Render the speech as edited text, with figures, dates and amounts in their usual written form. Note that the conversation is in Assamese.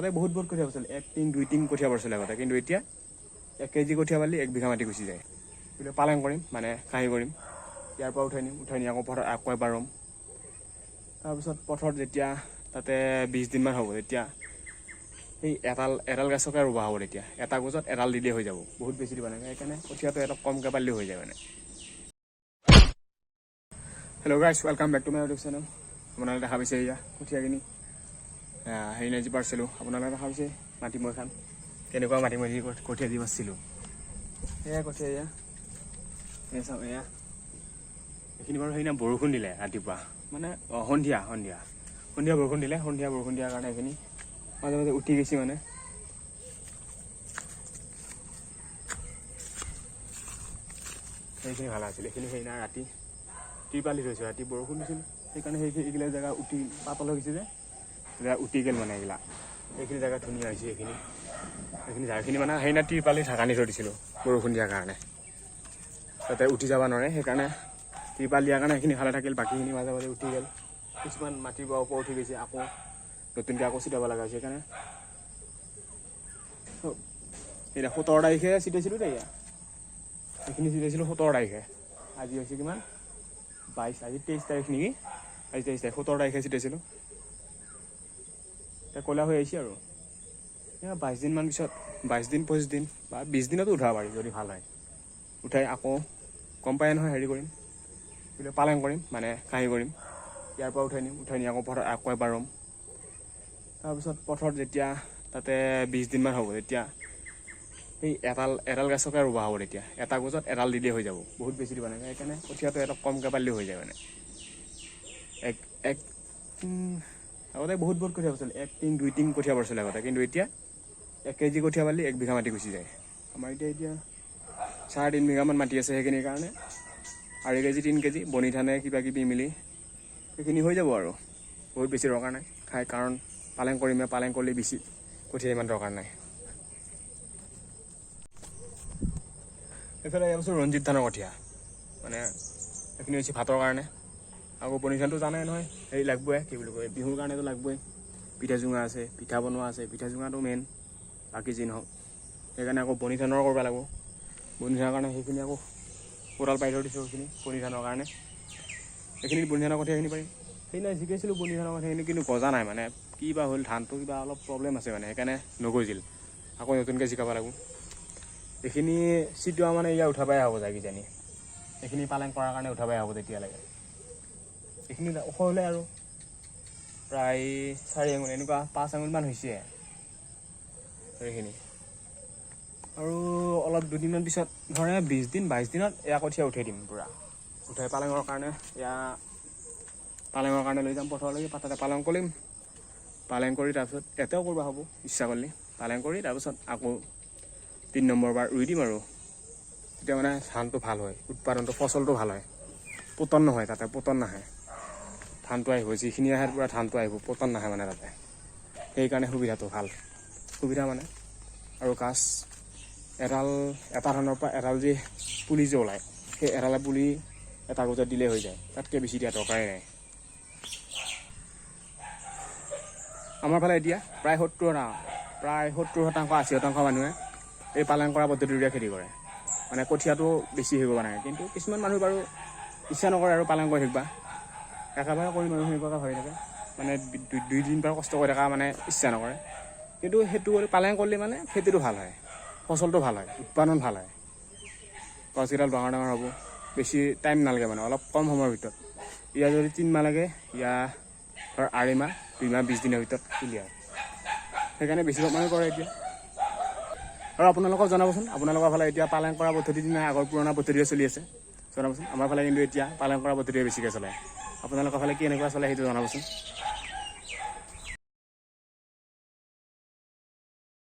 আগতে বহুত বহুত কঠীয়া পাইছিল, এক টিং দুই টিং কঠীয়া পাৰিছিল আগতে। কিন্তু এতিয়া 1 কেজি কঠীয়া পাৰিলে 1 বিঘা মাটি গুচি যায়। কিন্তু পালেং কৰিম, মানে খাহী কৰিম। ইয়াৰ পৰা উঠাই নিম, উঠাই নি আকৌ পথাৰত আকৌ এবাৰ ৰুম। তাৰপিছত পথাৰত যেতিয়া তাতে 20 দিনমান হ'ব, তেতিয়া সেই এডাল এডাল গছকে ৰোৱা হ'ব। তেতিয়া এটা গছত এডাল দিলেই হৈ যাব, বহুত বেছি দিব নালাগে। সেইকাৰণে কঠীয়াটো অলপ কমকৈ পাৰিলেও হৈ যায় মানে। Hello guys, welcome back to my YouTube channel. আপোনালোকে দেখা পাইছে, এয়া কঠীয়াখিনি হেৰি নাই যি পাৰিছিলোঁ। আপোনালোকে দেখা পাইছে মাটি মই খান কেনেকুৱা মাটি মই যি কঠীয়া দি পাৰিছিলোঁ। এয়া কঠীয়া, এয়া এয়া চাওক। এয়া এইখিনি বাৰু সেইদিনা বৰষুণ দিলে ৰাতিপুৱা, মানে অঁ সন্ধিয়া সন্ধিয়া সন্ধিয়া বৰষুণ দিলে। সন্ধিয়া বৰষুণ দিয়াৰ কাৰণে এইখিনি মাজে মাজে উঠি গৈছে মানে। সেইখিনি ভাল আছিল। এইখিনি সেইদিনা ৰাতি ত্ৰিপাল দি থৈছোঁ। ৰাতি বৰষুণ দিছিল, সেইকাৰণে সেইখিনি এইগিলা জেগা উঠি পাতল হৈ গৈছে যে জেগা উঠি গ'ল মানে। এইগিলা এইখিনি জেগা ধুনীয়া হৈছে। এইখিনি এইখিনি জেগাখিনি মানে সেইদিনা ত্ৰিপালি ঢাকানি থৈ দিছিলোঁ বৰষুণ দিয়াৰ কাৰণে, তাতে উঠি যাব নোৱাৰে। সেইকাৰণে ত্ৰিপাল দিয়াৰ কাৰণে সেইখিনি ভালে থাকিল। বাকীখিনি মাজে মাজে উঠি গ'ল। কিছুমান মাটিৰ পৰা ওপৰত উঠি গৈছে, আকৌ নতুনকৈ আকৌ চিটাব লগা হৈছে। সেইকাৰণে এতিয়া 17 তাৰিখে চিটাইছিলোঁ দেই। এয়া এইখিনি চিটাইছিলোঁ 17 তাৰিখে। আজি হৈছে কিমান? 22, আজি 23 তাৰিখ নেকি? আজি 23 তাৰিখ। 17 তাৰিখে চিটাইছিলোঁ। এতিয়া ক'লা হৈ আহিছে আৰু এয়া 22 দিনমান পিছত, 22 দিন, 25 দিন বা 20 দিনতো উঠাব পাৰি যদি ভাল হয়। উঠাই আকৌ গম পাই নহয়, হেৰি কৰিম, কিন্তু পালেং কৰিম, মানে খাহী কৰিম। ইয়াৰ পৰা উঠাই নিম, উঠাই নি আকৌ পথাৰত আকৌ এবাৰ ৰুম। তাৰপিছত পথাৰত যেতিয়া তাতে 20 দিনমান হ'ব, তেতিয়া সেই এডাল এডাল গছকে ৰোৱা হ'ব। তেতিয়া এটা গছত এডাল দিলেই হৈ যাব, বহুত বেছি দিব নালাগে। সেইকাৰণে কঠীয়াটো অলপ কমকৈ পাৰিলেও হৈ যায় মানে। এক এক আগতে বহুত বহুত কঠীয়া পাৰিছিল, এক টিং দুই টিং কঠীয়া পাৰিছিল আগতে। কিন্তু এতিয়া 1 কেজি কঠীয়া পাৰিলে 1 বিঘা মাটি গুচি যায়। আমাৰ এতিয়া এতিয়া 3.5 বিঘামান মাটি আছে। সেইখিনিৰ কাৰণে 2.5 কেজি 3 কেজি বনি ধানে কিবা কিবি মিলি সেইখিনি হৈ যাব আৰু বহুত বেছি দৰকাৰ নাই খাই। কাৰণ পালেং কৰিমে, পালেং কৰিলে বেছি কঠীয়া ইমান দৰকাৰ নাই। এইফালে ইয়াৰ পিছত ৰঞ্জিত ধানৰ কঠীয়া, মানে এইখিনি হৈছে ভাতৰ কাৰণে। আকৌ বনি ধানটো জানে নহয়, হেৰি লাগবই, কি বুলি কয়, বিহুৰ কাৰণেতো লাগবই। পিঠা চুঙা আছে, পিঠা বনোৱা আছে। পিঠা চুঙাটো মেইন, বাকী যি নহওক। সেইকাৰণে আকৌ বনি ধানৰ কৰিব লাগিব। বনি ধানৰ কাৰণে সেইখিনি আকৌ কোদাল পাৰি থৈ দিছোঁ সেইখিনি বনি ধানৰ কাৰণে। সেইখিনি বনি ধানৰ কঠীয়াখিনি পাৰিম। সেইদিনা জিকাইছিলোঁ বনি ধানৰ কঠীয়াখিনি, কিন্তু গজা নাই। মানে কি বা হ'ল, ধানটো কিবা অলপ প্ৰব্লেম আছে মানে, সেইকাৰণে নগজিল। আকৌ নতুনকৈ জিকাব লাগিব। এইখিনি চিটোৱা মানে ইয়াৰ উঠাবাই হ'ব যায় কিজানি। এইখিনি পালেং কৰাৰ কাৰণে উঠাবাই হ'ব তেতিয়ালৈকে। এইখিনি ওখ হ'লে আৰু প্ৰায় 4 আঙুল, এনেকুৱা 5 আঙুলমান হৈছে এইখিনি। আৰু অলপ দুদিনমান পিছত, ধৰে 20 দিন 22 দিনত এয়া কঠীয়া উঠাই দিম পূৰা। উঠাই পালেঙৰ কাৰণে, এয়া পালেঙৰ কাৰণে লৈ যাম পথাৰলৈকে। তাতে পালেং কৰিম। পালেং কৰি তাৰপিছত ইয়াতেও কৰিব হ'ব ইচ্ছা কৰিলে। পালেং কৰি তাৰপিছত আকৌ 3 নম্বৰ বাৰ ৰুই দিম আৰু তেতিয়া মানে ধানটো ভাল হয়, উৎপাদনটো, ফচলটো ভাল হয়। পোতন নহয় তাতে, পোতন নাহে। ধানটো আহিব, যিখিনি আহে পূৰা ধানটো আহিব, পোতন নাহে মানে তাতে। সেইকাৰণে সুবিধাটো ভাল, সুবিধা মানে। আৰু গাছ এডাল এটা ধানৰ পৰা এডাল যি পুলি যে ওলায়, সেই এডালে পুলি এটা গজত দিলেই হৈ যায়। তাতকৈ বেছি দিয়া দৰকাৰেই নাই। আমাৰ ফালে এতিয়া প্ৰায় 70%, প্ৰায় 70%, 80% মানুহে এই পালেং কৰা পদ্ধতিৰে খেতি কৰে। মানে কঠীয়াটো বেছি হৈ নাই। কিন্তু কিছুমান মানুহ বাৰু ইচ্ছা নকৰে আৰু পালেং কৰি থাকিবা, একেবাৰে কৰিম আৰু সেনেকুৱাকৈ ভাবি থাকে। মানে দুই তিনিবাৰ কষ্ট কৰি থকা মানে ইচ্ছা নকৰে। কিন্তু সেইটো কৰি পালেং কৰিলে মানে খেতিটো ভাল হয়, ফচলটো ভাল হয়, উৎপাদন ভাল হয়। গছকেইডাল ডাঙৰ ডাঙৰ হ'ব, বেছি টাইম নালাগে, মানে অলপ কম সময়ৰ ভিতৰত। ইয়াৰ যদি 3 মাহ লাগে, ইয়াৰ ধৰ 2.5 মাহ, 2 মাহ 20 দিনৰ ভিতৰত ক্লিয়াৰ। সেইকাৰণে বেছিভাগ মানুহে কৰে এতিয়া। আৰু আপোনালোকক জনাবচোন, আপোনালোকৰ ফালে এতিয়া পালেং কৰা পদ্ধতি নে আগৰ পুৰণা পদ্ধতিৰে চলি আছে, জনাবচোন। আমাৰ ফালে কিন্তু এতিয়া পালেং কৰা পদ্ধতিৰে বেছিকৈ চলে। আপোনালোকৰ ফালে কেনেকুৱা চলে সেইটো জনাবচোন।